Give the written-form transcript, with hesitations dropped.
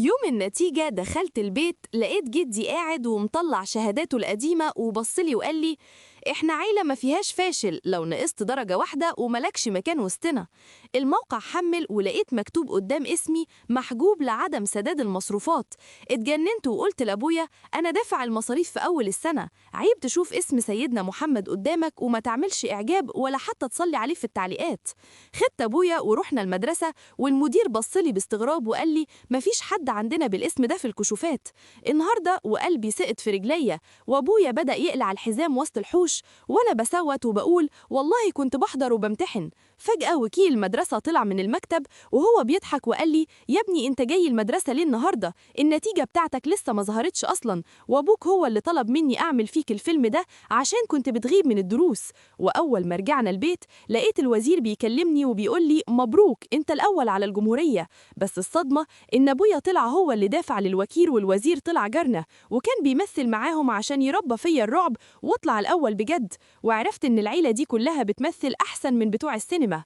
يوم النتيجة دخلت البيت، لقيت جدي قاعد ومطلع شهاداته القديمة وبصلي وقال لي: احنا عيلة ما فيهاش فاشل، لو نقصت درجة واحدة وملكش مكان وسطنا. الموقع حمل ولقيت مكتوب قدام اسمي محجوب لعدم سداد المصروفات. اتجننت وقلت لأبويا: أنا دافع المصاريف في أول السنة، عيب تشوف اسم سيدنا محمد قدامك وما تعملش إعجاب ولا حتى تصلي عليه في التعليقات. خدت أبويا ورحنا المدرسة، والمدير بصلي باستغراب وقال لي: مفيش حد عندنا بالاسم ده في الكشوفات. النهارده وقلبي سقط في رجليا، وابويا بدأ يقلع الحزام وسط الحوش وانا بصوت وبقول: والله كنت بحضر وبمتحن. فجأة وكيل المدرسة طلع من المكتب وهو بيضحك وقال لي: يا ابني انت جاي المدرسة ليه النهارده؟ النتيجة بتاعتك لسه ما ظهرتش أصلا، وابوك هو اللي طلب مني أعمل فيك الفيلم ده عشان كنت بتغيب من الدروس. وأول ما رجعنا البيت لقيت الوزير بيكلمني وبيقول لي: مبروك، انت الأول على الجمهورية. بس الصدمة إن أبويا طلع هو اللي دافع للوكيل، والوزير طلع جارنا وكان بيمثل معاهم عشان يربى فيا الرعب واطلع الأول بجد. وعرفت إن العيلة دي كلها بتمثل أحسن من بتوع السينما.